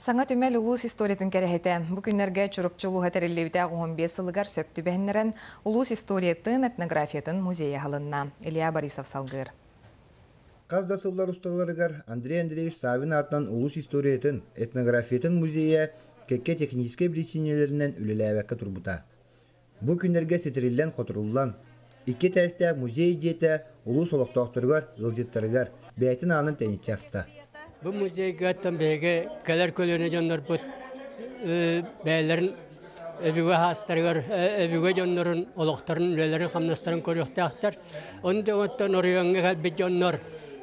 Саҥа түмэл улуус историятын кэрэһитэ. Бу күннэргэ Чурапчы улууһа тэриллибитэ 85 сылыгар сөп түбэһиннэрэн, улуус историятын, этнографиятын музейа аһылынна. Илья Борисов салгыыр. Хас да сыллар усталарыгар Андрей Андреевич Савин аатынан улуус историятын, этнографиятын музейа кэккэ техническэй биричиинэлэринэн үлэлээбэккэ турбута. Бу күннэргэ ситэриллэн-хоторуллан, икки этээстээх музей дьиэтэ улуус олохтоохторугар, ыалдьыттарыгар бэйэтин аанын тэниччи аста. Бу музейгаттан биһиги кэлэр көлүөнэ дьоннорбут бэйэлэрин өбүгэ хаастарыгар өбүгэ дьоннорун олохторун, үлэлэрин, хамнастарын көрүөхтээхтэр. Ону оройуоҥҥа кэлбит дьоннор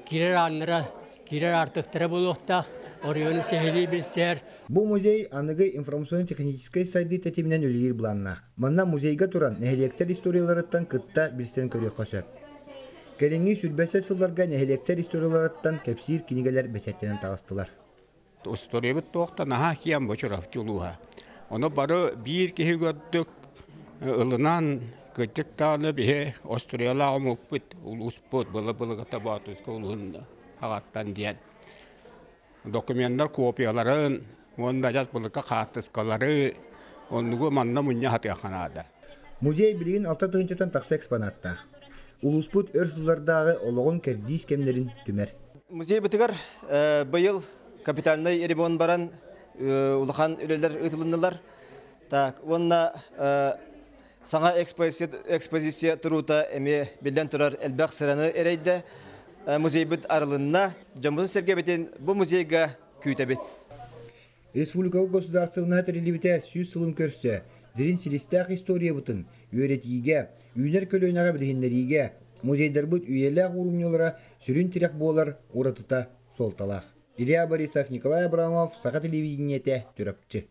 киирэр ааннара, киирэр аартыктара буолуохтаах, оройуону сиһилии билсэр. Бу музей аныгы информационно-техническэй сайдыы тэтиминэн үлэлиир былааннаах. Манна музейга туран нэһилиэктэр историяларыттан кытта билсэн көрүөххэ сөп. Кэлиҥҥи сүүрбэччэ сылларга нэһилиэктэр историяларыттан кэпсиир кинигэлэр бэчээттэнэн таҕыстылар. Историябыт туохта наһаа киэн бу Чурапчы улууһа. Ону бары биир киһи көрдүк ылынан кырдьык даҕаны биһи остуруйалаах омукпут улууспут былы-былыгыта Боотурска улууһун аҕаттан диэн докуменнар копияларын уонна адьас былыргы хаартыскалары оннугу манна мунньа сатыахха наада. Музей билигин алта тыһыынчаттан тахса экспонаттаах. Улууспут өр сыллардааҕы олоҕун кэрдиис кэмнэрин түмэр. Музейбытыгар быйыл капитальнай ремонт баран улахан үлэлэр ыытылыннылар. Так, уонна саҥа экспозиция туруута эмиэ биллэн турар элбэх сыраны эрэйдэ. Музейбыт арылынна. Дьоммутун-сэргэбитин бу музейга күүтэбит. Республика государственнай тэриллибитэ 100 сылын көрсө, дириҥ силистээх историябытын үөрэтиигэ, үүнэр көлүөнэҕэ билиһиннэриигэ музейдарбыт үйэлээх уурумньулара сүрүн тирэх буолар уратыта суолталаах. Илья Борисов, Николай Абрамов, Саха телевидениетэ, Чурапчы.